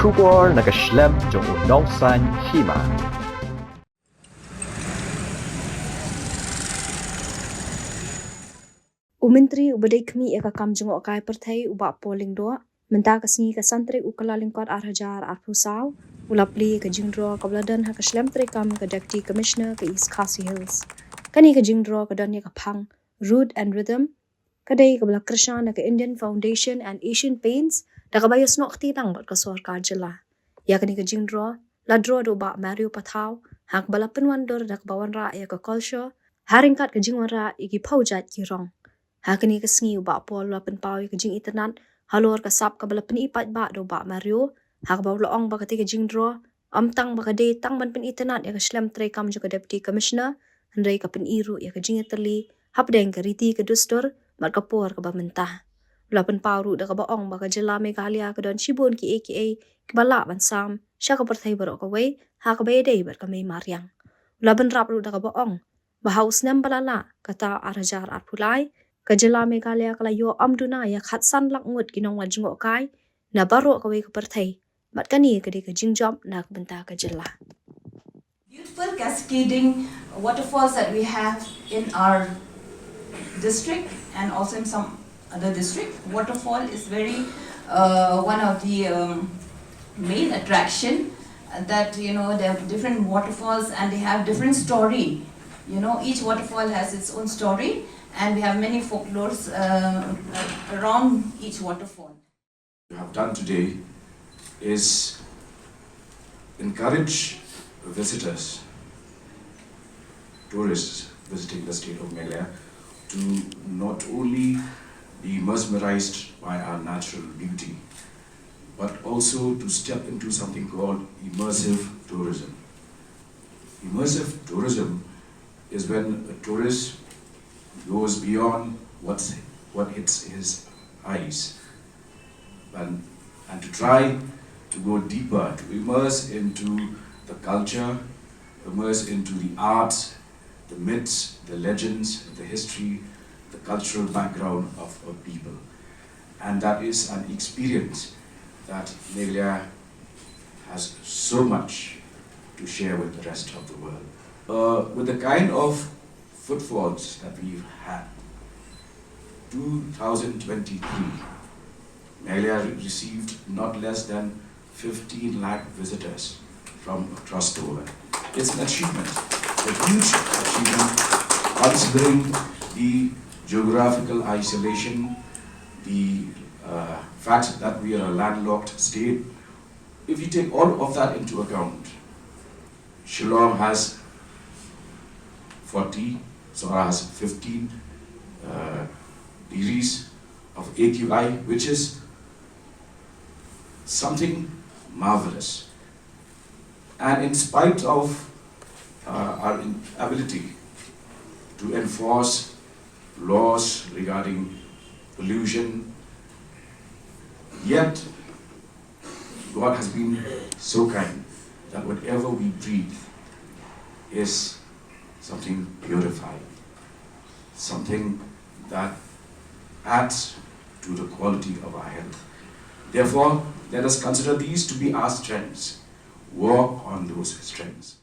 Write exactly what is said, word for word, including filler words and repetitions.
Khubor na ka shlem jong u nongsan hima. U Myntri uba dei khmih ïa ka kam jngohkai pyrthei u Bah Paul Lyngdoh, mynta ka sngi ka san tarik u Kyllalyngkot ar hajar arphew saw, u la plie ïa ka jingdro kaba la don ha ka shlem treikam ka Deputy Commissioner ka East Khasi Hills. Kane ka jingdro ka don ïa ka phang Root and Rhythm, ka dei kaba la kyrshan da ka Indian Foundation and Asian Paints, da kaba ïasnoh kti lang bad ka sorkar jylla. Ïa kane ka jingdro la dro da u Bah Mario Pathaw, ha kaba la pynwandur da kaba wanrah ïa ka culture, ha ryngkat ka jingwanrah ïa ki phew jait ki rong. Ha kane ka sngi u Bah Paul u la pynpaw ïa ka jingitynnad halor ka sap kaba la pyni paidbah da u Bah Mario, ha kaba u la ong ba kata ka jingdro ym tang ba ka dei tang ban pynitynnad ïa ka shlem treikam jong ka Deputy Commissioner, hynrei ka pyni ruh ïa ka jingïatylli hapdeng ka riti ka dustur bad ka por kaba mynta. U la pynpaw ruh da kaba ong ba ka jylla Meghalaya ka don shibun kiei kiei kiba lah ban sam sha ka pyrthei baroh kawei, ha kaba ïadei bad ka mei mariang. U la bynrap ruh da kaba ong ba ha u snem ba la lah, kata ar hajar arphew lai, ka jylla Meghalaya ka la ïoh ym duna ïa khatsan lak ngut ki nongwan jngohkai na baroh kawei ka pyrthei, bad kane ka dei ka jingjop na ka bynta ka jylla. Beautiful cascading waterfalls that we have in our district and also in some other district. Waterfall is very, uh, one of the, um, main attraction, uh, that, you know, there are different waterfalls and they have different story. You know, each waterfall has its own story, and we have many folklores, uh, around each waterfall. You have done today is encourage visitors, tourists visiting the state of Meghalaya, to not only be mesmerized by our natural beauty, but also to step into something called immersive tourism. Immersive tourism is when a tourist goes beyond what's, what hits his eyes, and, and to try to go deeper, to immerse into the culture, immerse into the arts, the myths, the legends, the history, the cultural background of a people. And that is an experience that Meghalaya has so much to share with the rest of the world. Uh, with the kind of footfalls that we've had, two thousand twenty-three, Meghalaya re-, received not less than fifteen lakh visitors from across the world. It's an achievement, a huge achievement, considering the geographical isolation, the, uh, fact that we are a landlocked state. If you take all of that into account, Shillong has forty, Sohra has fifteen, uh, degrees of A Q I, which is something marvelous. And in spite of, uh, our inability to enforce laws regarding pollution, yet God has been so kind that whatever we breathe is something purified, something that adds to the quality of our health. Therefore, let us consider these to be our strengths. Work on those strengths.